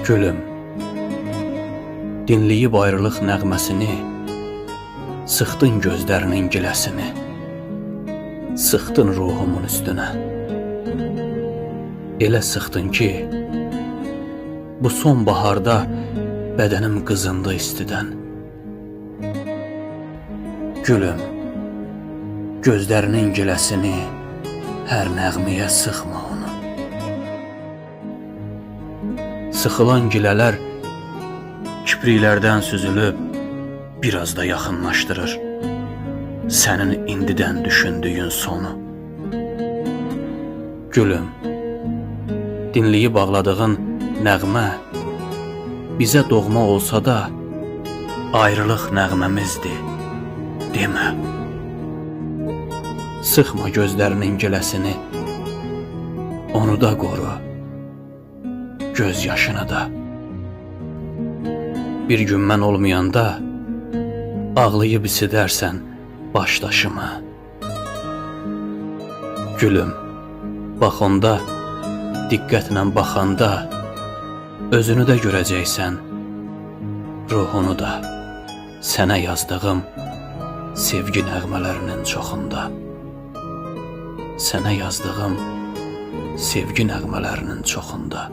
Gülüm, dinləyib ayrılıq nəğməsini, sıxdın gözlərinin giləsini, sıxdın ruhumun üstünə. Elə sıxdın ki, bu son baharda bədənim qızındı istidən. Gülüm, gözlərinin giləsini hər nəğməyə sıxma onu. Sıxılan gilələr kipriklərdən süzülüb biraz da yaxınlaşdırır sənin indidən düşündüyün sonu. Gülüm, dinləyib ağladığın nəğmə bizə doğma olsa da ayrılıq nəğməmizdir demə. Sıxma gözlərinin giləsini, onu da qoru, göz yaşını da. Bir gün mən olmayanda ağlayıb isidərsən baş daşımı. Gülüm, bax onda diqqətlə baxanda özünü də görəcəksən, ruhunu da sənə yazdığım sevgi nəğmələrinin çoxunda. Sənə yazdığım sevgi nəğmələrinin çoxunda.